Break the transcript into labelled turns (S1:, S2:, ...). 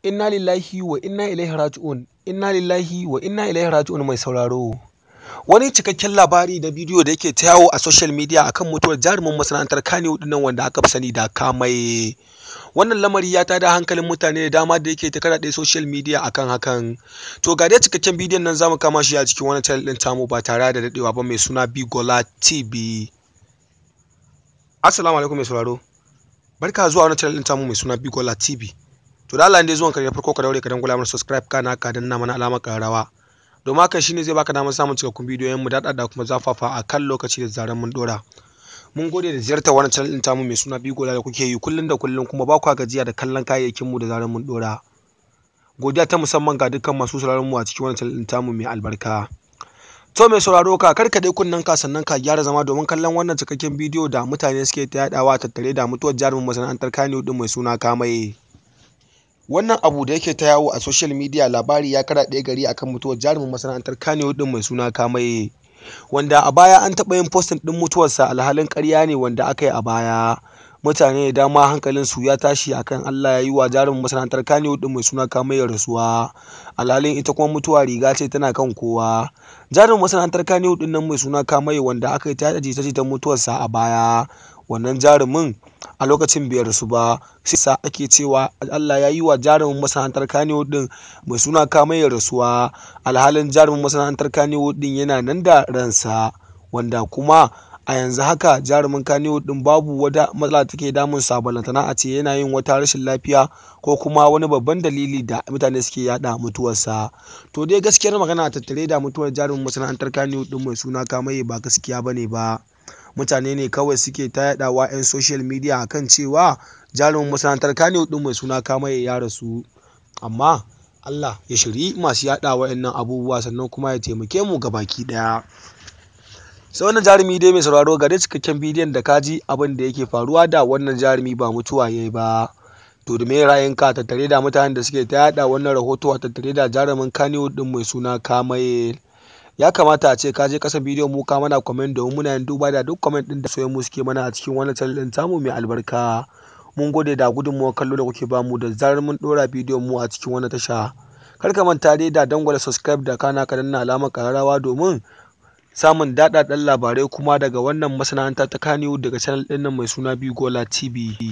S1: Inna lillahi wa inna ilaihi raji'un. Inna lillahi wa inna ilaihi raji'un mai sauraro. Wani cikakken labari da bidiyo da yake ta yawo a social media akan mutuwar jarumin masana'antar Kannywood dinnan wanda aka fi sani da Kamaye. Wannan lamari ya tada hankalin mutane da dama da yake ta karaɗe social media akan hakan. To ga dai cikakken bidiyon nan zamu kama shi a cikin wannan channel din tamu ba tare da dadewa ba mai suna Bigola TV. Assalamu alaikum mai sauraro. Barka zuwa wannan channel din tamu mai suna Bigola TV. To da Allah ne zuwan ka da farko ka daure ka dangula mana subscribe kana ka danna mana alamar kararrawa. Domin haka shine zai baka damar samun cikakkun bidiyoyin mu da kuma zafafa a kan lokaci da zaran mun dora. Mun gode da ziyartar wannan channel din tamu mai suna Bigola da kuke yi kullun da kullun kuma ba kwa gajiya da kallon kayayyakin mu da zaran mun dora. Godiya ta musamman ga dukkan masu sauraron mu a cikin wannan channel din tamu mai albarka. To mai sauraro ka karkade kunnen ka sannan ka gyara zama domin kallon wannan cikakken bidiyo da mutane suke ta yadawa tattare da mutuwar jarumin masana'antar Kannywood din mai suna Kamaye. Wannan abu da yake ta yawo a social media labari ya karaɗe gari akan mutuwar jarumin masana'antar Kannywood din mai suna Kamaye. Wanda a baya an taɓa yin posting ɗin mutuwarsa alhalin ƙarya ne wanda aka yi a baya. Mutane da dama hankalin su ya tashi akan Allah ya yi wa jarumin masana'antar Kannywood din mai suna Kamaye rasuwa. Alhalin ita kuma mutuwa riga ce tana kan kowa. Jarumin masana'antar Kannywood din nan mai suna Kamaye wanda aka yi ta yaɗa jita-jitan mutuwarsa a baya. Wannan jarumin a lokacin bai rasu ba sai sa ake cewa Allah ya yi wa jarumin masana'antar Kannywood din mai suna Kamaye rasuwa. Alhalin jarumin masana'antar Kannywood din yana nan da ransa wanda kuma a yanzu haka jarumin Kannywood din babu wata matsala take damun sa balantana a ce yana yin wata rashin lafiya ko kuma wani babban dalili da mutane suke yada mutuwarsa. To dai gaskiyar magana tattare da mutuwar jarumin masana'antar Kannywood din mai suna Kamaye ba gaskiya bane ba. Mutane ne kawai suke ta yadawa 'yan social media akan cewa jarumin masana'antar Kannywood din mai suna Kamaye ya rasu. Amma Allah ya shiri masu yada wa'annan abubuwa sannan kuma ya taimake mu gabaki daya. Sai wannan jarumi dai mai sauraro ga dai cikakken bidiyon da kaji abin da yake faruwa da wannan jarumi ba mutuwa yayi ba. To da me ra'ayinka tattare da mutanen da suke ta yada wannan rahoto a tattare da jarumin Kannywood din mai suna Kamaye? Ya kamata a ce ka je kasan bidiyon mu ka mana comment domin muna yin duba da duk comment din da soyayyen mu suke mana a cikin wannan channel din tamu mai albarka. Mun gode da gudunmuwar kallo da kuke bamu da zarar mun dora bidiyon mu a cikin wannan tasha. Kar ka manta dai da dangwala subscribe da kana ka danna alamar kararrawa domin samun daɗaɗɗen labarai kuma daga wannan masana'anta ta Kannywood daga channel ɗin nan mai suna Bigola TV.